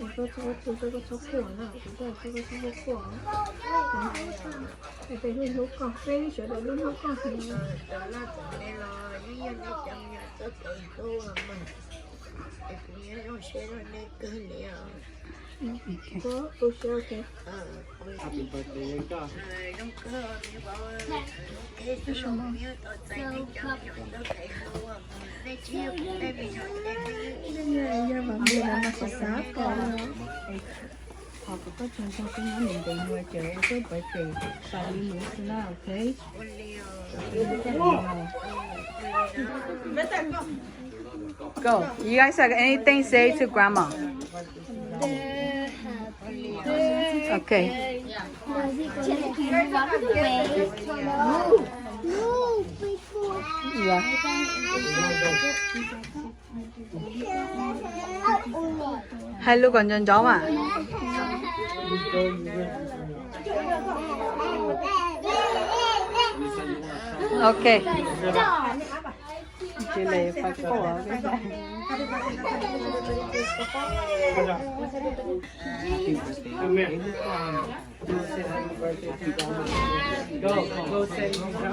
Koj txhob, koj txhob quaj na, kuv txhob, koj txhob quaj. Peb hlub hlub koj, peb sawv daws hlub hlub koj. Kuv zoo siab, ok. Yog, yog, Qhov kuv koj tsoom ntsog koj nyob ntev ntev mus ces koj pab tes pam li mus xwb na, ok? Go. You guys have anything say to grandma? Okay. Yeah. Hais lus kom nco ntsoov mas. Ok.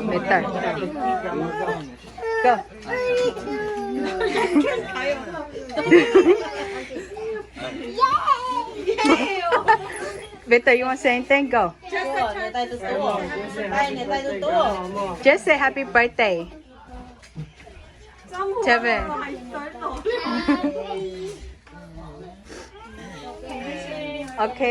Better. Go. Better, you want to say anything? Go. Just say happy birthday. Kevin. Ok.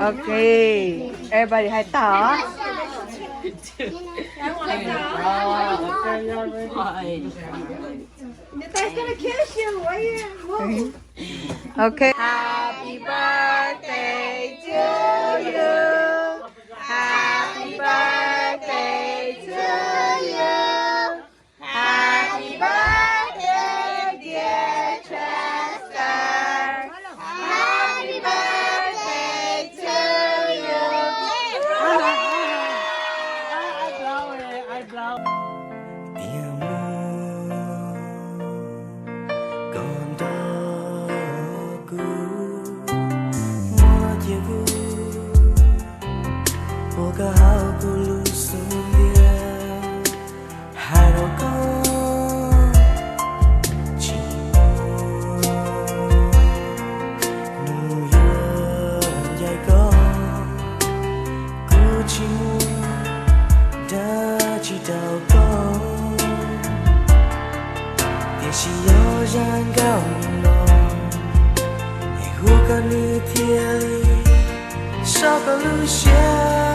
Ok. Everybody hais tag. Ok. Happy birthday to you. Happy birthday to you. Happy birthday, dear Chester. Happy birthday to you. Tias muaj koj nrog kuv, muaj cia kuv, ua koj hauv kuv lub xub ntiag. Hais rau koj tsis muaj nus yuav ncaim koj, kuv tsis muaj dab tsi rau koj. Tiam sis yog zaj nkauj no es hu koj nws thiaj li sob koj lub siab.